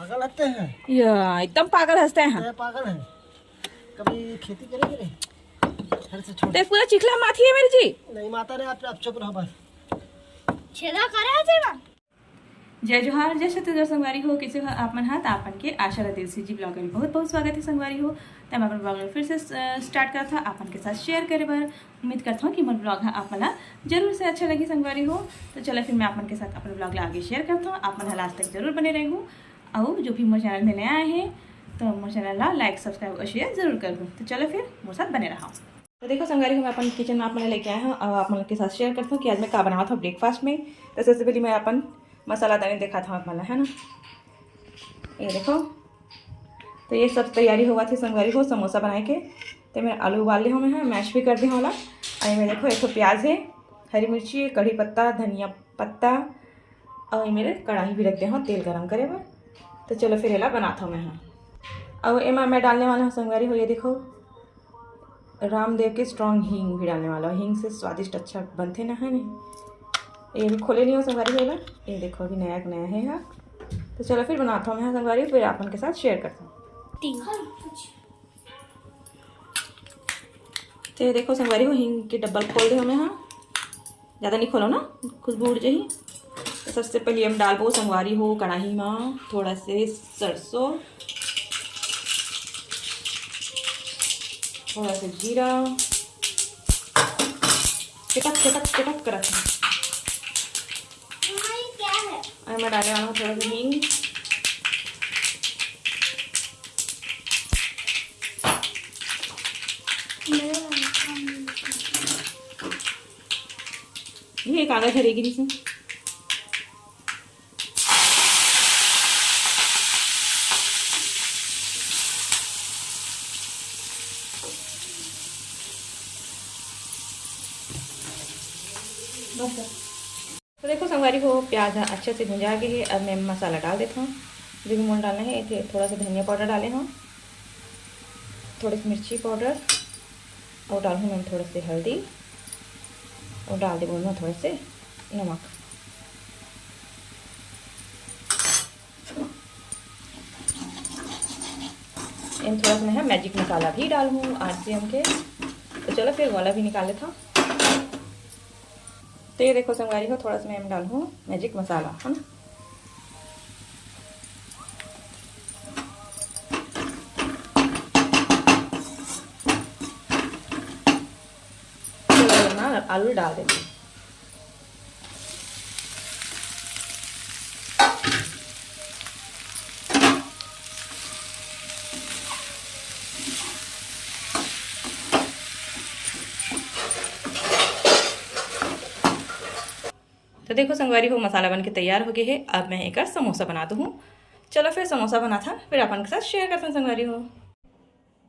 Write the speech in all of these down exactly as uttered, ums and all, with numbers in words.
पागल हंसते हैं। या, एकदम पागल हंसते हैं। ये पागल है। कभी खेती करेंगे नहीं? घर से छोड़। ते पूरा चिखला माथी है मेरी जी। नहीं माता ने, आप, आप चुप रहो बस। छेदा करे है जेमा। जय जोहार, जय छत्तीसगढ़ संगवारी हो, कैसे हो आप मन ह? त आप मन के आशा ल दिल से जी ब्लॉगर में बहुत बहुत स्वागत है संगवारी हो। त मैं अपन ब्लॉग में फिर से स्टार्ट करत हूँ आप मन के साथ शेयर करे बर। उम्मीद करत हूँ कि मोर ब्लॉग ह आप मन ला जरूर से अच्छा लगी संगवारी हो। तो चलो फिर मैं आप मन के साथ अपन ब्लॉग ला आगे शेयर करत हूँ, आप मन ह लास्ट तक जरूर बने रहू। अउ जो भी मोर चैनल में नया आए हैं तो मोर चैनल ला लाइक, सब्सक्राइब और शेयर जरूर करहू। तो चलो फिर मोर साथ बने रहो। तो देखो संगवारी हो, मैं अपन किचन में आप मन लेके आए हूँ और आप मन के साथ शेयर करता हूँ कि आज मैं का बनावत हूँ ब्रेकफास्ट में। तो सबसे पहले मैं अपन मसाला दाने दिखाता हूँ आप मन ला, है ना। ये देखो, तो ये सब तैयारी होवत हे संगवारी हो समोसा बनाए के। तो मैं आलू उबाल ले हूँ, मैं मैश भी कर दे हूँ ओला। और ये में देखो, एक ठो प्याज है, हरी मिर्ची है, कढ़ी पत्ता, धनिया पत्ता, और ये मेरे कढ़ाई भी रख दे हूँ तेल गरम करे बर। तो चलो फिर एला बनात हूँ मैं, हाँ। और एमा मैं डालने वाला हूँ संगवारी हो, ये देखो, रामदेव के स्ट्रॉन्ग हींग भी डालने वाला हूँ। हींग से स्वादिष्ट अच्छा बनथे ना, है नहीं? ये भी खोले नहीं हो संगवारी हो ना, ये देखो अभी नया नया है, हाँ। तो चलो फिर बनाता हूँ मैं, हाँ, संगवारी, फिर आप मन के साथ शेयर करता हूँ। तीन। तो ये देखो संगवारी हो, हींग के डब्बा खोल दे हमें, हाँ। ज़्यादा नहीं खोलो ना, खुशबू उड़ जाही। तो सबसे पहले हम डालबो संगवारी हो कढ़ाई में थोड़ा से सरसों, थोड़ा से जीरा, चटक चटक चटक करत है। मम्मा, ये क्या है? और मैं डालने वाला हूँ थोड़ा सा हींग। ये कागज हरेगी इसमें। तो देखो संगवारी हो, प्याज ह अच्छा से भुंजा गे हे। अब मैं मसाला डाल देता हूँ, जो भी मोला डालना है। ये थोड़ा सा धनिया पाउडर डाले हूँ, थोड़े से मिर्ची पाउडर, और डालूँ मैं थोड़ा से हल्दी, और डाल देबो मैं थोड़ा से नमक। एम थोड़ा सा मैं मैजिक मसाला भी डालूँ आठ जी एम के। तो चलो फिर वाला भी निकाल लेता हूँ। तो ये देखो संगवारी हो, थोड़ा सा मैं डालूँ मैजिक मसाला, है ना। चलो, मैं आलू डाल देती हूँ। तो देखो संगवारी हो, मसाला बन के तैयार हो गए है। अब मैं एकर समोसा बना दूँ। चलो फिर समोसा बनाथन, फिर अपन के साथ शेयर करथन संगवारी हो।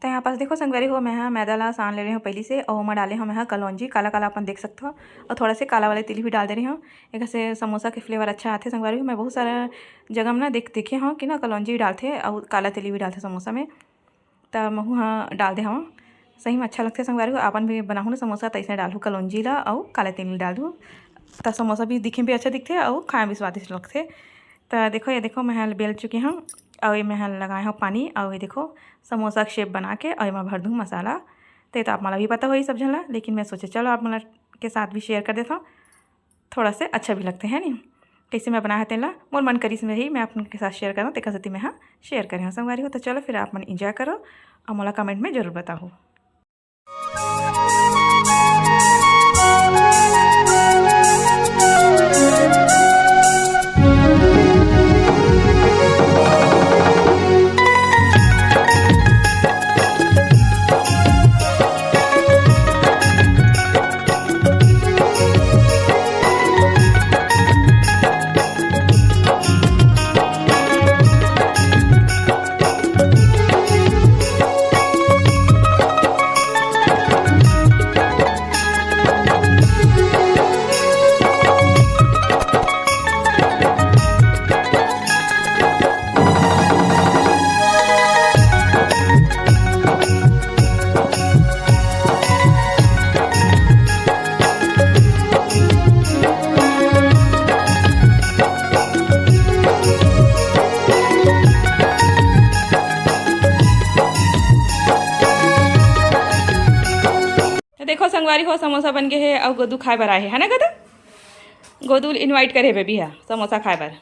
तो यहाँ पास देखो संगवारी हो, मैं हा मैदा ला सान ले रही हूँ पहली से, और ओमा डाले हूँ मैं हा कलौंजी, काला काला अपन देख सकते हो, और थोड़ा से काला वाले तिल भी डाल दे रही हूँ। एक से समोसा के फ्लेवर अच्छा आथे संगवारी हो। मैं बहुत सारा जगह में ना देख देखे हूँ कि ना कलौंजी भी डालथे और काला तिल भी डालथे समोसा में, त महू हा डाल दे हूँ। सही में अच्छा लगथे संगवारी हो। अपन भी बनाहूँ ना समोसा, त इसने डालहूँ कलौंजी ला और काला तिल डालहूँ, त समोसा भी दिखे में भी अच्छा दिखथे और खाए में भी स्वादिष्ट लगथे। त देखो, ये देखो, मैं हा बेल चुके हूँ और ये मैं हा लगाए हूँ पानी और ये देखो समोसा के शेप बना के और एमा भर दूँ मसाला। ते तो आप मन ला भी पता होही सब झन ला, लेकिन मैं सोचे चलो आप मन ला के साथ भी शेयर कर देता हूँ, थोड़ा से अच्छा भी लगथे, है नी? कैसे मैं बनाए हव तेन ला मोर मन करिस में ही मैं आप मन के साथ शेयर करना, तेकर सेती मैं हा शेयर करे हूँ संगवारी हो। तो चलो फिर आप मन एंजॉय करो और मोला कमेंट में जरूर बताओ। संगवारी हो, समोसा बन गे हे अउ गोदू खाए बर आए हे, है ना गोदू? गोदू invite करे बेबी हा समोसा खाए बर।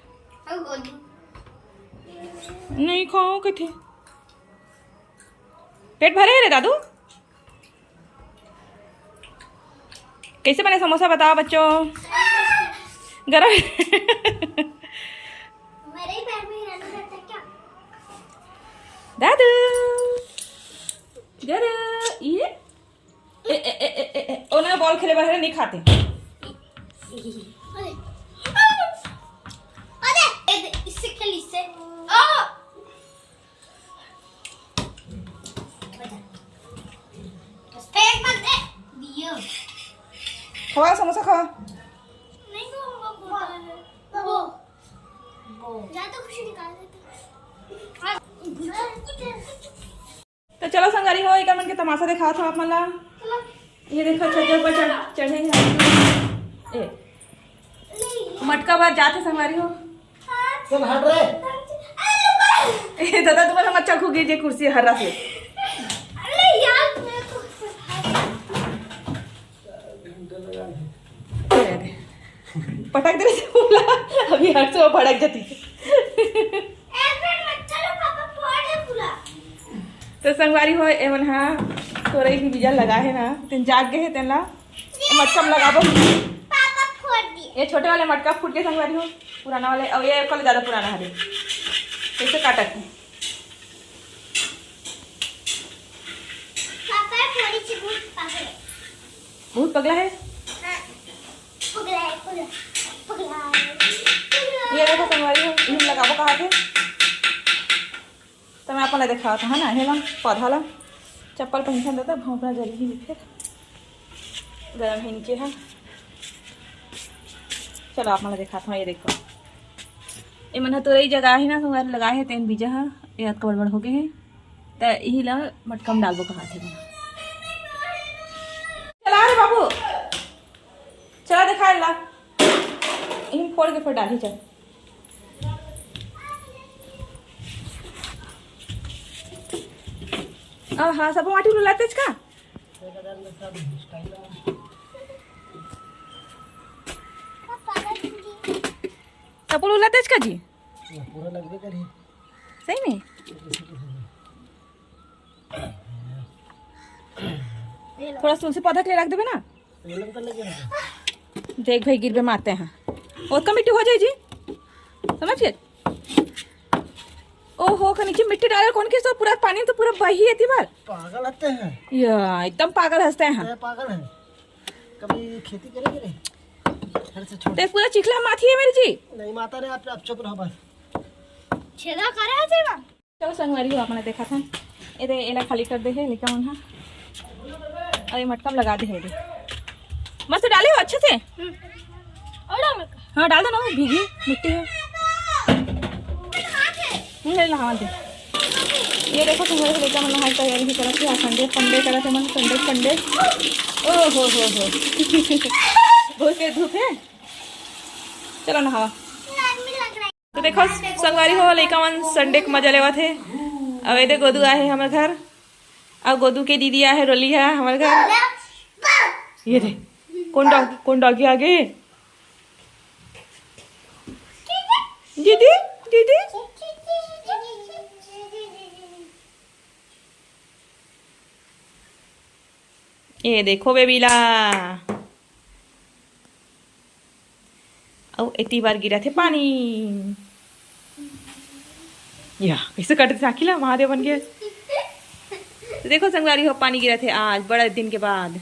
नहीं खाओ कथे। पेट भरे हे रे दादू? कैसे बने समोसा, बताओ बच्चों। गरम। मेरे ही पैर में ही रहना रहता है क्या? दादू। गरम। ये? ए, ए, ए, ए, ए, ए। ओने ball खेले बर नहीं खाते। अरे, अरे, ए, इससे खेल, इससे। आ! फेंक मत दे। दियो। खवा समोसा, खवा। नहीं, वो, वो, वो, वो। वो। जा तो कुछ निकाल देते। तो चलो संगवारी हो, एकर मन के तमाशा देखावत हव आप मन ला। ये देखो, छज्जा ऊपर चढ़, चढ़े हे। ए, मटका बर जात हे संगवारी हो। चल हट रे। ए दादा, तुम्हारा मच्छर खो गई जे कुर्सी हर्रा से। अरे यार, मैं तो पटक दे रहे पूरा। अभी हट से वो भड़क जाती। तो संगवारी हो, एमन हा तोरई के बीजा लगा हे ना, तेन जाग गए हे, तेन ला मटका में लगाबो। पापा फोड़ दिए। ये छोटे वाले मटका फूट के संगवारी हो, पुराना वाले, अब ये कल ज्यादा पुराना हरे। कैसे काटत हे? पापा थोड़ी सी भूत पकड़े। भूत पगला है? हाँ। पगला है, पगला, पगला है, पगला ये देखो है। संगवारी हो, इहिन लगाबो कहा थे। तो मैं अपन ला देखावत हूँ ना, हे ला, पौधा ला। चप्पल पहनथन दादा, भौंकना जल्दी ही फिर। गरम है नीचे हा। चलो, आप मन ला देखात हूँ, ये देखो। ए मन ह तोरई जगा हे ना, संगवारी लगा हे, तेन बीजा ह, ये अतका बड़-बड़ हो गे हे। त इही ला मटका म डालबो कहात हे। चला रे बाबू, चला देखा ला। इही फोड़ के फेर डालही, चल। आहा, सब माटी उलातेच का? कपड़ा उलातेच का जी? पूरा लगबे करही। सही में? थोड़ा तुलसी पौधा के लिए रख देबे ना। ये लोग तो लगे हैं। देख भाई, गिरबे मारते हैं। ओतका मिट्टी हो जाए जी, समझ गए? ओहो, का नीचे मिट्टी डाले कौन के, तो पूरा पानी तो पूरा बही है तिबर। पागल हते हैं। या, एकदम पागल हंसते हैं। ये पागल है। कभी खेती करेंगे रे? घर से छोड़। ते पूरा चिखला माथी है मेरी जी। नहीं माता रे, आप, आप चुप रहो बस। छेदा करे है जेमा। चलो संगवारी हो, आप मन देखा था। ये दे, एला खाली कर दे है, लेकिन उन्हा अरे मटका में लगा दे है रे। मस्त डाले हो अच्छे से। हम्म। और डाल मटका। हाँ, डाल दो ना, वो भीगी मिट्टी है। हम्म, ले ला, हाँ, दे। ये देखो, तुम्हारे लइका मन नहाए के तैयारी भी करत हे, Sunday fun day करत हे मन, Sunday fun day। ओ हो हो हो। बहुत तेज धूप है। चलो नहावा। तो देखो संगवारी हो, लइका मन Sunday के मजा लेवत हे। अब एदे गोदू आहे हमर घर, अब गोदू के दीदी आहे रोली है हमर घर। ये दे, कौन डॉग, कौन डॉगी आगे? दीदी, दीदी। ये देखो बेबी ला। अउ एती बार गिरत हे पानी। या, कैसे कटत हे आँखी ला, महादेव बन गया। तो देखो संगवारी हो, पानी गिरत हे आज बड़ा दिन के बाद।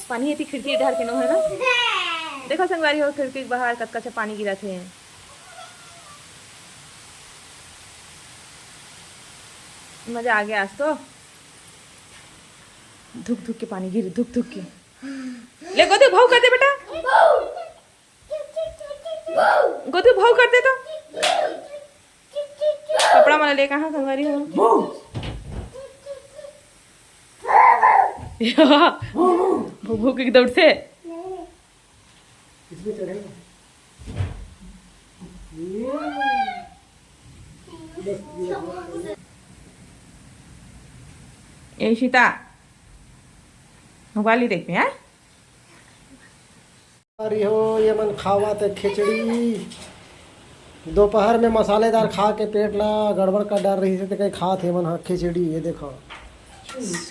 पानी एती खिड़की डहर के नो है ना। देखो संगवारी हो, खिड़की के बाहर कतका अच्छा पानी गिरत हे। मजा आ गया आज तो। धुक धुक के पानी गिरी, धुक धुक के। ले गोदू, भाव कर दे बेटा। गोदू, भाव कर दे तो। कपड़ा मन ले कहाँ संगवारी हो? भू भू के दौड़ते। इसमें चढ़ेगा। ए ईशिता, मोबाइल ही देखबे, हैं? अरे हो, ये मन खावत हे खिचड़ी। दोपहर में मसालेदार खा के पेट ला गड़बड़ कर डार रहिस हे, ते कहीं खात हे मन ह खिचड़ी। ये देखो,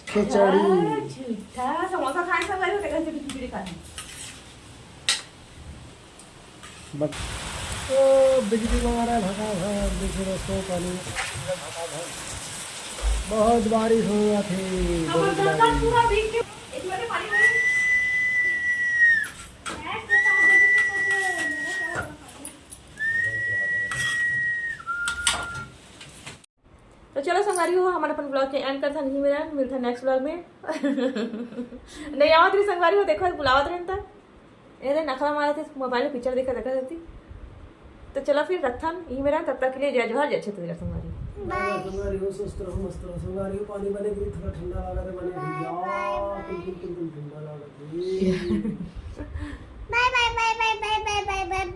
खिचड़ी। झूठा समोसा खाए सब, अरे, खिचड़ी खाते। बट ओ, बिजली मारा है, भटाभट, देखिए दोस्तों, पानी भटाभट। बहुत बारिश हो रहा थी, बहुत बारिश। तो चलो संगवारी हो, हमन अपन ब्लॉग के एंड करथन इही मेर, मिलथन नेक्स्ट ब्लॉग में। नहीं आवत रही संगवारी हो, देखो बुलावत रहे त ये दे नखरा मारत हे, मोबाइल में पिक्चर देखा देखा रहती। तो चलो फिर रखथन इही मेर, तब तक के लिए जय जोहार, जय छत्तीसगढ़ संगवारी। बाय। संगवारी हो, स्वस्थ रहो, मस्त रहो संगवारी हो। पानी बने गिरी, थोड़ा ठंडा लागत हे, बने भैया, बिल्कुल बिल्कुल ठंडा लागत हे। बाय बाय बाय बाय बाय बाय बाय बाय।